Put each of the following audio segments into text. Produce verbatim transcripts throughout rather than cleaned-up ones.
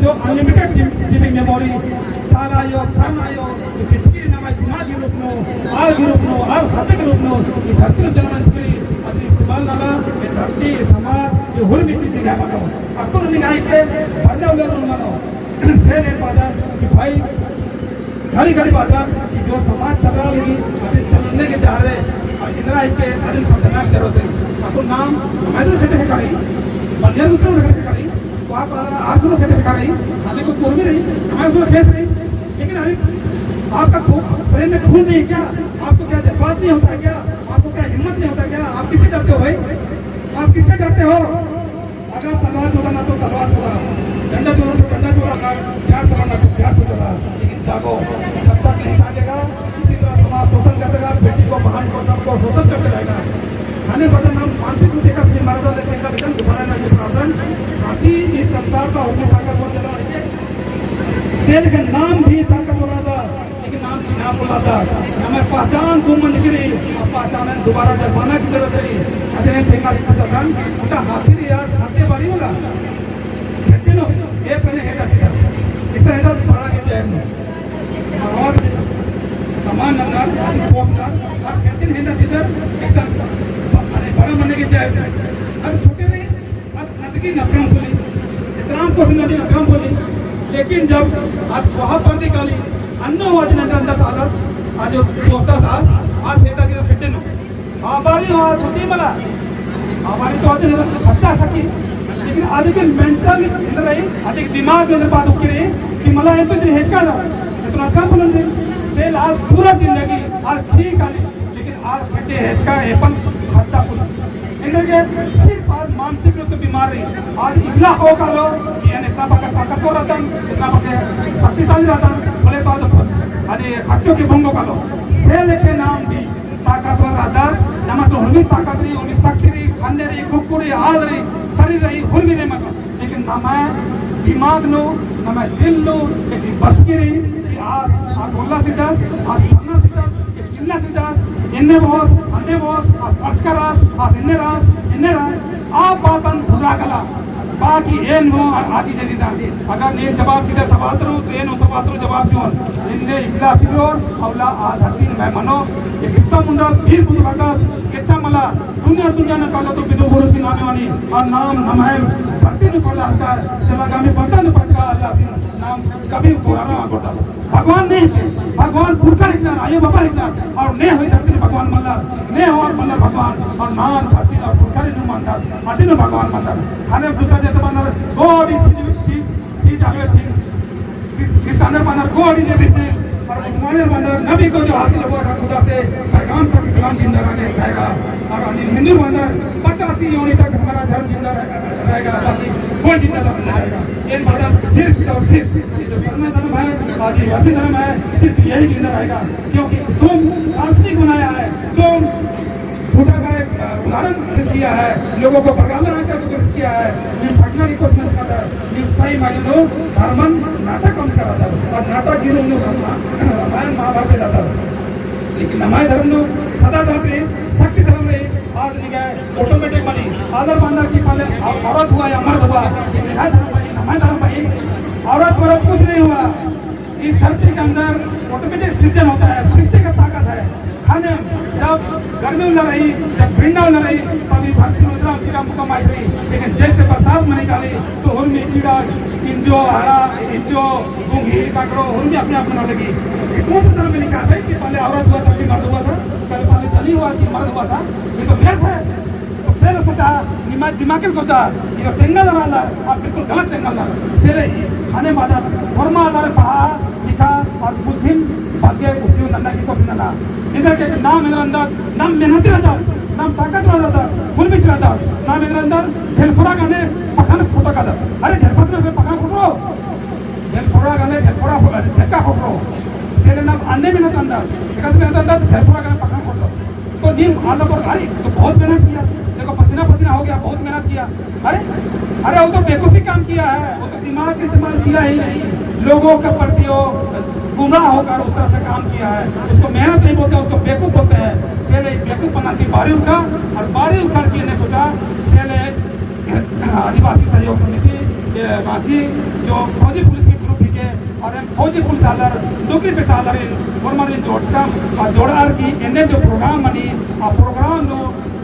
जो unlimited जी-, जीविंग memory, चाला आयो, सरना आयो, तो चिचकी नम्है दिमाग के रूप नू, आल के रूप नू, आल खाते के रूप नू, ई धरती नू जन्म चिचकी, अदि इस्तेमाल नना, ये धरती, ये समाज, ये हुरमी चिचकी है मनो। अक्कुन निंग्है के, बरना उल्ला नू मनो। से लेन बादन कि भाई, घड़ी घड़ी बादन कि जो समाज चलरा लगी, अभी चलने के चाह रहे, और इतना ही के अभी समझना जरूरत है। अक्कुन नाम, मैं तो खेते करी, बनिया दूसरे खेते करी, तो आप आर सुनो खेते करी, हाले को कुर्मी रही, मैं सुनो खेस रही, लेकिन अभी आपका खू-, शरीर में खून नहीं है क्या? आपको क्या जज्बात नहीं होता है क्या? आपको क्या हिम्मत नहीं होता क्या? आप किससे डरते हो भाई? आप किससे डरते हो? अगर तलवार चलाना तो तलवार चला, डंडा चलाना तो डंडा चला, अगर प्यार से चलाना तो प्यार से चला। लेकिन जागो, जब तक नहीं जागेगा, इसी तरह समाज शोषण करते रहेगा, बेटी को, बहन को, सबको शोषण करते रहेगा। खाने बदन हम मानसिक रूप से विकास नहीं मारा था, लेकिन इनका विजन उठाना नहीं, ये प्रार्थना, ताकि इस संसार का हुक्म ताकतवर चला रही है। सेल के नाम भी ताकतवर था। लेकिन नाम चिन्हा पोल्ला ता, नम्है पहचान गुम मंजकी रई, आ पहचानन दोबारा जगबाना की जरूरत रई। अदिन तेंगा लिखा ता, उटा हाथी रई यार, हाथी बारी होला। खेती नो, ये पहले हेंडा चिता। इतना हेंडा बड़ा के जाए नो। आवाज सामान नंबर, पोस्टर, और खेती हेंडा चिता, एकदम ब-, अरे बड़ा मने के जाए। अब छोटे रई, अद-, अदगी नकम बोली, इतराम को सिंगड़ी नकम बोली, लेकिन जब आज वहाँ पर निकाली, अन्नो हुआ दिन अंदर अंदर सालस, आज जो दोस्ता साल, आज सेता सीधा फिटे नो। आबारी हुआ छुट्टी मला, आबारी तो आते नहीं, बच्चा सकी, लेकिन आदि के mental इधर रही, आदि के दिमाग में इधर बात उठकी रही, कि मला ये तो इधर हेचका ना, ये तो नकम बोलन दे, से लाल पूरा जिंदगी, आज ठीक आली, लेकिन आर बेटे हेचका एपन खर्चा कुल। इनके सिर्फ आर मानसिक रूप से बीमार रई। आर इबला हो कालो कि एन इतना बड़का ताकतवर रहतन, इतना बड़के शक्तिशाली रहतन, बोले तो आर तो अरे खर्चो के भंगो कालो। से लेके नाम भी ताकतवर रहतन, नमन तो उर्मी ताकत रई, उर्मी शक्ति रई, खन्ने रई, कुक्कु रई, आद रई, शरीर रई, उर्मी रई मतलब। लेकिन नम्है दिमाग नू, नम्है दिल नू, एक बसकी रई कि आस, आस बोलना सीखस, आस पढ़ना सीखस, चिन्हना सीखस, एन्ने बओस, अन्ने बओस, आस पढ़चका रअस, आस एन्ने रअस, एन्ने रअस, आ बातन भुला गेला। बाकी एन हो आ, आ चीजें निदा। अगर नीन जवाब चिअदय सबातरू, तो एन हो सबातरू जवाब चिओन। एन्ने इबला सिलोर, अउला आ धरती नू मनो, ये बिरसा मुंडा, वीर बुधु भगत, गेच्छा मला, दुनिया दुनिया नू कालो तो बिदु बुरुस की नामे वानी, और नाम नम्है धरती नू पड़ला हका, सेला गामी पड़ता नू पड़ता अल्लाह सिन नाम कभी पुराना ना करता। भगवान नहीं थे, भगवान पुरखर इतना, आयो बाबा इतना, और ने हुई धरती नू भगवान मल्ला, ने हुआ मल्ला भगवान, और नाम धरती और पुरखर नू मल्ला, अदिन भगवान मल्ला। खाने दूसरा जैसे बंदर, गो अड़ी सी, सी, सी जावे थी। किस, किस अंदर बंदर गो अड़ी जे भी थे, और उस्मानियर बंदर नबी को जो हासिल हुआ था खुदा से, पैगाम तक इस्लाम जिंदा रहने रहेगा। और अनिल हिंदू बंदर पचासी योनि तक हमारा धर्म जिंदा रह-, रहेगा, बाकी कोई जिंदा नहीं रहेगा। इन बंदर सिर्फ और सिर्फ ये जो सरना धर्म है, आदिवासी धर्म है, सिर्फ यही जिंदा रहेगा, क्योंकि तुम काल्पनिक बनाया है, तुम झूठा का एक, अ, उदाहरण पेश किया है, लोगों को बरगलाना का कोशिश किया है, नीम पटना की कोशिश नहीं करता। नीम सही मायने नू धर्मन नाटक कम कराता और नाटक गिरो नू रामायण महाभारत जाता। लेकिन नम्है धर्म नू सदा धर्म रई, शक्ति धर्म रई, आद निंग्है automatic मनी। आलर बअनर कि पहले औ-, औरत हुआ या मर्द हुआ, ये नम्है धर्म रई, नम्है धर्म रई, औरत मर्द कुछ नहीं हुआ। इस धरती के अंदर automatic सृजन होता है, सृष्टि का ताकत है। खाने जब गर्मी उल्ला रई, जब बिंडा उल्ला रई, तब ये धरती में उतना कीड़ा मुका मार रई। लेकिन जैसे बरसात मनी काली, तो उर्मी कीड़ा, इंजो, हड़ा, इंजो, गुंगी, काकड़ो, उर्मी अपने आप मना लगी। ये कौन सा धर्म में लिखा है कि पहले औरत हुआ था कि मर्द हुआ था, पहले, पहले जनी हुआ कि मर्द हुआ था? ये तो व्यर्थ है। तो सेले सोचा, निमा दिमाग के सोचा, ये तेंगा लगा ला, आप बिल्कुल गलत तेंगा ला। सेले ही, खाने मादा, धर्म आधार पढ़ा, लिखा और बुद्धिन भाग्य उपयोग नन्ना की कोशिश नन्ना। इधर के नाम इधर अंदर, नाम मेहनती रहता, नाम ताकत रहता, फुल बिच रहता, नाम इधर अंदर, ढेलफोरा गाने पठान फोटो का था। अरे ढेलफोरा गाने पठान फोटो, ढेलफोरा गाने, ढेलफोरा फो-, ढेका फोटो। सेले नाम अन्ने मेहनत अंदर, एक आदमी मेहनत अंदर, ढेलफोरा गाने पठान फोटो। तो नीम आलर पर, अरे, तो बहुत मेहनत किया, देखो पसीना पसीना हो गया, बहुत मेहनत किया। अरे, अरे, वो तो बेवकूफ़ी काम किया है, वो तो दिमाग का इस्तेमाल किया ही नहीं। लोगों के प्रति वो गुमराह होकर उस तरह से काम किया है, उसको मेहनत नहीं बोलते, उसको बेवकूफ़ बोलते हैं। सेले बेवकूफ़ बना के बारी उठा और बारी उठा के ने सोचा, सेले आदिवासी सहयोग समिति ये रांची जो फौजी पुलिस की group हिके और एम फौजी पुलिस आलर, डोकरी पेसा आलर इन, ओर्मर इन जोड़चकम, और जोड़ार की एन्ने जो program मनी, आ program नू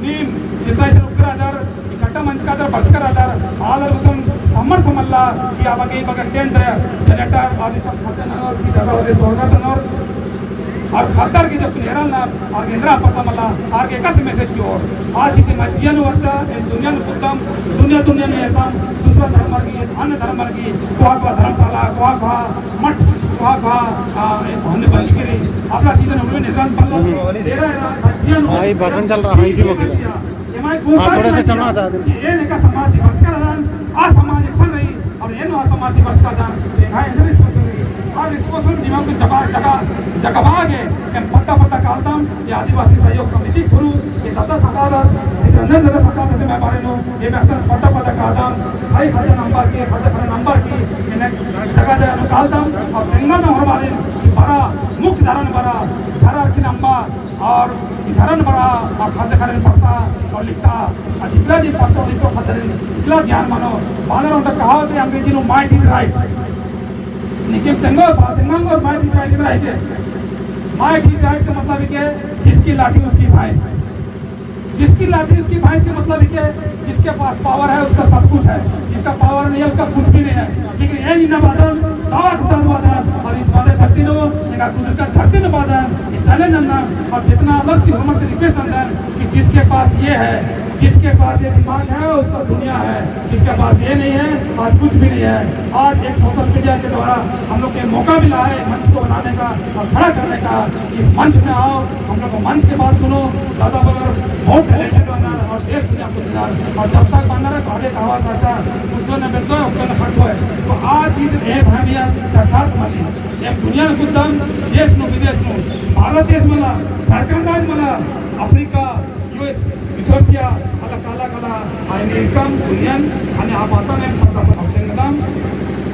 नीम जितना इसन उक्कर आदर, इकट्ठा मंजका आदर, बरचका आदर, आलर गुसन समर्थ मल्ला कि आ बग्गे, बग्गे tent, generator, आदि सब खर्चा ननोर, की जगह होते सोरगा तनोर, और खद्दर की जब नेरल ना, और एन्दरा पता मल्ला, और के कस message चिओर। आज इते मजियन वर्चा, एन दुनिया नू कुद्दम, दुनिया, दुनिया नू एरदम, दूसरा धर्मर की, अन्य धर्मर की, कोहा, कोहा धर्मशाला, कोहा, कोहा मठ, कोहा, कोहा, आ, ए, हमने बंद करी। अपना चीजन हमने निगरान पल्ला, हम्म। तेरा, तेरा, मजियन हाँ, ये भाषण चल रहा है, हिंदी में। हाँ, थोड़ा सा टलना था। एन एका समाज ती बरचका रअदन, आ समाज एकसन रई, और एन आ समाज ती बरचका रअदन, तो एंग्है एन्देर responsibility रई। और responsibility दिमाग से जगा, जगा, जगाबआ गे, एम पद्दा पद्दा कालदम, ये आदिवासी सहयोग समिति through, ये दादा सकादस, चित्रंजन दादा सकादस, मैं बारे नू, ये मैं अक्सर पद्दा पद्दा कालदम, भाई खर्चा नंबर की, खर्चा खर्चा नंबर की, एन्ने जगा जगा नू कालदम, और तेंगदम होरमारिन, कि बरा, मुख्य धारा नू बरा, धारा की नंबर, और ई धरन बरा, आ खद्द खर्चन पढ़ता और लिखता, आ जितना दिन पढ़ता और लिखता खद्दरिन, इतना ज्ञान मनो, बानर ओन्टा कहावत है अंग्रेजी नू, "Might is right।" निकिम तेंगो, बा तेंगांगो, "Might is right" इतना है के? Might is right का मतलब है कि जिसकी लाठी उसकी भैंस। जिसकी लाठी उसकी भैंस का मतलब है कि जिसके पास power है, उसका सब कुछ है, जिसका power नहीं है, उसका कुछ भी नहीं है। लेकिन एन इन्ना बअदन, दावा के साथ बअदन, और इस बातें धरती नू, एंगा कुदरत का धरती नू बअदन, ये challenge नंदन, और जितना अलग की होरमर ती request नंदन कि जिसके पास ये है, जिसके पास ये दिमाग है, उसका दुनिया है, जिसके पास ये नहीं है, आज कुछ भी नहीं है। आज एक social media के द्वारा हम लोग के मौका मिला है मंच को बनाने का और खड़ा करने का। इस मंच में आओ, हम लोग को मंच के बात सुनो। दादा बगर बहुत talented बअनर और देश दुनिया को दिनार, और जब तक बअनर है, आगे का आवाज रहता है, कुछ तो न बेदो है, कुछ तो न खटो है। तो आ चीज ए भाई भैया, यथार्थ मानी। एम दुनिया नू कुद्दम, देश नू, विदेश नू, भारत देश मला, झारखंड राज्य मला, अफ्रीका, यूएस, इथियोपिया, अला काला काला, आ एन्ने एकम दुनियन, अन्ने आ बातन एम पद्दा पद्दा तेंगदम,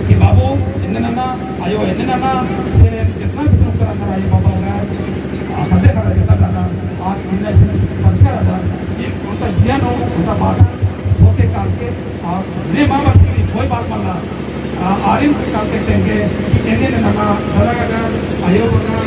कि बाबू एन्ने नना, आयो एन्ने नना, फिर एन जितना भी सुनता रहता है, ये बाबा होगा, आ, खद्दे खड़ा जितना रहता, आ, इन्ना इसे संस्कार रहता, ये उनका जिया नो, उनका बात होते काल के, आ, ने माँ बाप की कोई बात मल्ला, आ, आरिन काल के तेंगे, कि एन्ने ने नना, दरा गगर, आयो बगर,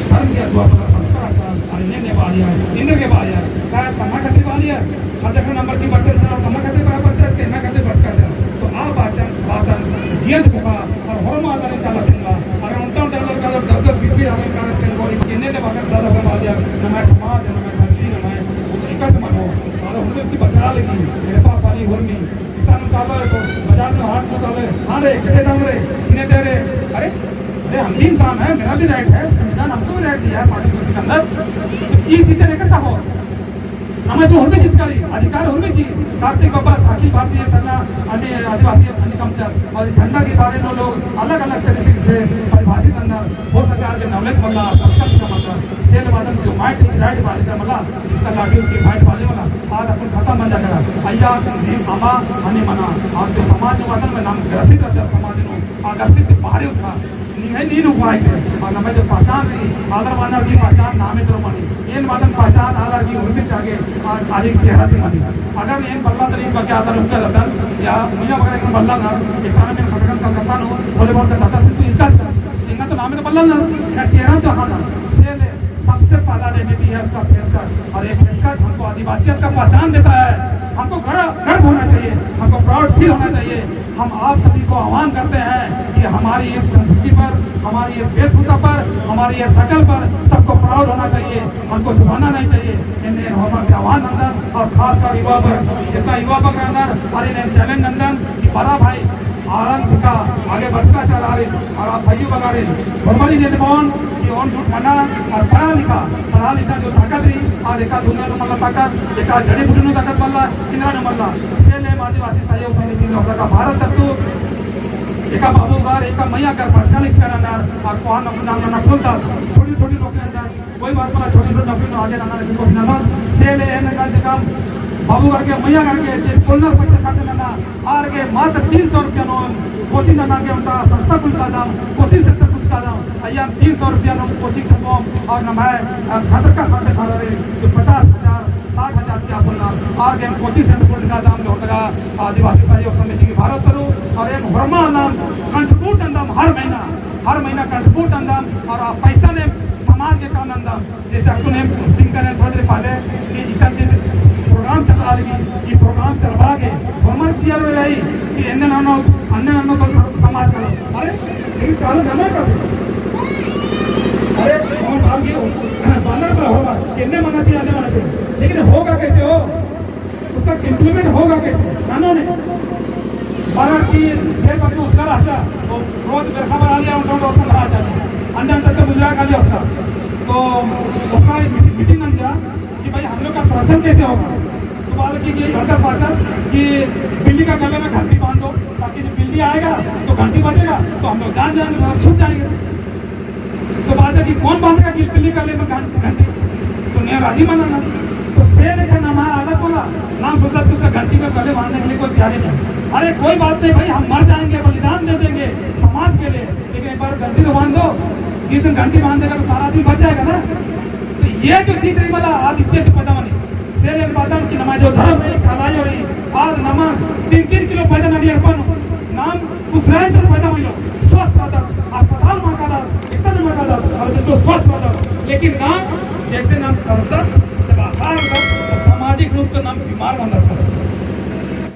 धर्म की अगुवा बगर, संस्कार रहता, आ, एन्ने ने बालिया, इंद्र के बालिया, का कमा कते बालिया, खद्द खर्चा नंबर की बरचका रअदर, कमा कते बरा बरचका, केना कते बरचका रअदर। तो आ बाचन, बातन, जियत पोका, और होरमा आलर काला तेंगा, अगर ओन्टा ओन्टा आलर काला दस दस बीस बीस आलर काला तेंगा, और एन्ने ने बगर दादा बगर बालिया, नम्है समाज, नम्है धरती, नम्है, वो तो एकासे मनो, और हम लोग की बचरा लगी, एड़पा पाली होरमी, किसान काला तो बाजार में हाट में काला, हाँ रे, कितने दाम रे, कितने दे रे, अरे, अरे हम भी इंसान हैं, मेरा भी right है, संविधान हमको भी right दिया है, पार्टी सोसाइटी के अंदर, तो ये चीजें कैसा हो? नम्है से होरमी चिचकारी, अधिकार होरमी ची। कार्तिक बब्बा, साकी भारतीय सरना, अन्य आदिवासी, अन्य कमचर, और झंडा के बारे में लोग अलग-अलग तरीके से परिभाषित करना, हो सके आगे knowledge मल्ला, पक्का भी मल्ला, सेल वादन जो might is right बाले का मल्ला, जिसका लाठी उसकी fight बाले वाला, आज अपन खत्म बन जाएगा। अइय्या, नीम अमा, हनी मना, और जो समाज में वादन में नाम ग्रसित रहता है, समाज में आकर्षित बाहरी उठा, निंग्है नीन उपाय के, और नम्है जो पहचान रई, आलर बानर की पहचान नामे तो मनी। एन बादन पहचान आलर की उर्मित आगे, आ, आलिक चेहरा ती मनी। अगर एन बल्ला तली बग्गे आलर उनका रतन, या मुइया बगर एन बल्ला ना, एक साल में खटकन कलकत्ता नू, बोले बोलते दादा से तू इनका से, इनका तो नामे तो बल्ला ना, इनका चेहरा तो हाँ ना। से ले, सबसे पहला identity है उसका face cut, और ये face cut हमको आदिवासियत का पहचान देता है। हमको गर्व, गर्व होना चाहिए, हमको proud feel होना चाहिए। हम आप सभी को आह्वान करते हैं कि हमारी इस संस्कृति पर, हमारी इस वेशभूषा पर, हमारी इस शकल पर सबको proud होना चाहिए, हमको छुपाना नहीं चाहिए। एन्ने होरमर ती आह्वान नंदन और खासकर युवा पर, जितना युवा पर नंदन और इन्हें challenge नंदन कि बड़ा भाई आरन सिखा आगे बढ़ता चला रहे और आप भाइयों बगा रहे। होरमर इन्हें कि ओन जुट मना और पढ़ा लिखा, पढ़ा लिखा जो ताकत रई, आज एका दुनिया नू मल्ला ताकत, एका जड़ी बूटी नू ताकत मल्ला, इन्द्रा नू मल्ला। से ले आदिवासी सहयोग समिति नू ओकरा का भारत तत्तु, एका बाबू गर, एका मइया गर पढ़ा लिखा ननर, और कोहा नौकरी नाम नना खोलता, छोटी छोटी नौकरी अंदर, कोई बात मल्ला, छोटी छोटी नौकरी नू आगे नना लेकिन कोशिश नना, से ले एन नना जकाम, बाबू गर के, मइया गर के, जे खोलना पैसा खर्च नना, आर गे मात्र तीन सौ रुपया नू coaching नना गे ओन्टा संस्था कुछ कादम, coaching center कुछ कादम, अइय्या तीन सौ रुपया नू coaching चकोम और नम्है, अ, खतरका खाते खाते रहे, जो पचास हजार, साठ हजार और एम कोचिंग सेंटर खोलने का दाम जो होता है आदिवासी सहयोग समिति की भारत करो और एम होरमा नाम contribute नंदम हर महीना, हर महीना contribute नंदम और आ पैसा ने समाज के काम नंदम। जैसे अक्कुन एम दिन का ने थोड़ी देर पहले कि इसन चीज program चला लगी, ये program चलवा के होमर दिया रो रही कि एन्ने नन्नो, अन्ने नन्नो तो समाज का। अरे, लेकिन कालो जाना है कैसे? अरे, हम बाल की बानर पर होगा, कितने मना चाहिए, अन्ने मना चाहिए। लेकिन होगा कैसे हो? उसका implement होगा कैसे? नन्नो ने। बानर की जेल पर उसका रहचा, तो रोज बेरखा बना लिया, उनका उसका रहचा। अन्ने अंदर तो गुजरा कर लिया उसका। तो उसका एक meeting, meeting नंजा, कि भाई, हम लोग का संरक्षण कैसे होगा? तो बालक की ये अंदर पाचा कि बिल्ली का गले में घंटी बांध दो, ताकि जब बिल्ली आएगा तो घंटी बजेगा, तो हम लोग जान जाएंगे, तो हम छुप जाएंगे। तो बाचा कि कौन बांधेगा कि बिल्ली का गले में घं-, घंटी? तो ने राजी मना ना। तो शेर एक नाम है, अलग बोला, नाम सुनता तो उसका घंटी में गले बांधने के लिए कोई तैयारी नहीं। अरे कोई बात नहीं भाई, हम मर जाएंगे, बलिदान दे देंगे समाज के लिए, लेकिन एक बार घंटी तो बांध दो, जिस दिन घंटी बांध देगा तो सारा दिन बच जाएगा ना। तो ये जो चीज रही वाला आदित्य जो पैदा होनी, शेर एक बात कि नमा जो धर्म रही, खलाई रही, आज नमा तीन तीन किलो पैदा नदी अड़पन, नाम कुछ नहीं तो पैदा होई लो, स्वस्थ रहता, अस्पताल में का दात, इतना में का दात, और तो स्वस्थ रहता, लेकिन नाम जैसे नाम करता, जब आहार होता, तो सामाजिक रूप से नाम बीमार बन रहता।